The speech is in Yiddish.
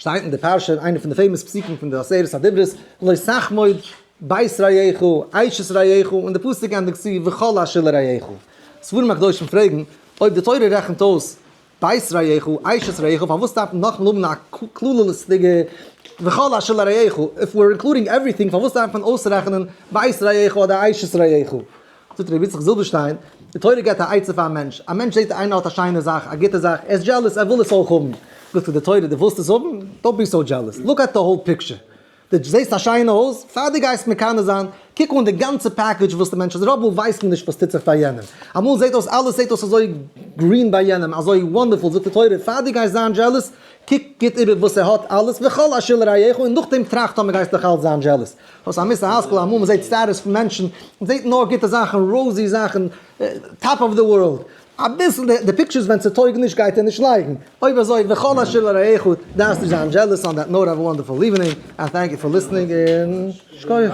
שטייט אין די פרשה, איינע פון די famous פסוקים פון די עשרת הדיברות, לא תחמוד בית רעך, אשת רעך, און די פסוק ענדיגט צו וכל אשר לרעך. ספרים הקדושים פרעגן, אויב די תורה רעכנט אויס בית רעך, אשת רעך, פארוואס דארף מען נאכאמאל האבן א כללות'דיגע וכל אשר לרעך? If we're including everything, פארוואס דארף מען אויסרעכענען בית רעך אדער אשת רעך? זאגט רבי יצחק זילבערשטיין, די תורה געבט א עצה פאר א מענטש, א מענטש זעט איינער האט א שיינע זאך, א גוטע זאך, ער איז jealous, ער וויל עס אויך האבן, זאגט די תורה, דו ווילסט עס האבן? Don't be so jealous, look at the whole picture, דו זעסט א שיינע הויז, פאר דו גייסט מקנא זיין, קוק אן די גאנצע package וואס די מענטש האט, רוב מאל ווייסט מען נישט וואס טוט זיך ביי יענעם, אמאל זעט אויס אלעס זעט אויס אזוי גרין ביי יענעם, אזוי wonderful, זאגט די תורה, פאר דו גייסט זיין jealous, קוק גוט איבער וואס ער האט אלעס, וכל אשר לרעך, און נאכדעם טראכט טאמער גייסטו נאך אלץ זיין jealous. דאס איז א מוסר השכל, אמאל מען זעט status פון מענטשן, מען זעט נאר גוטע זאכן, rosy זאכן, top of the world, אביסל די pictures ווען ס'טויג נישט גייט ער נישט לייגן, אויב אזוי וכל אשר לרעך דארפסט נישט זיין jealous on that note have a wonderful evening and thank you for listening און שכוח.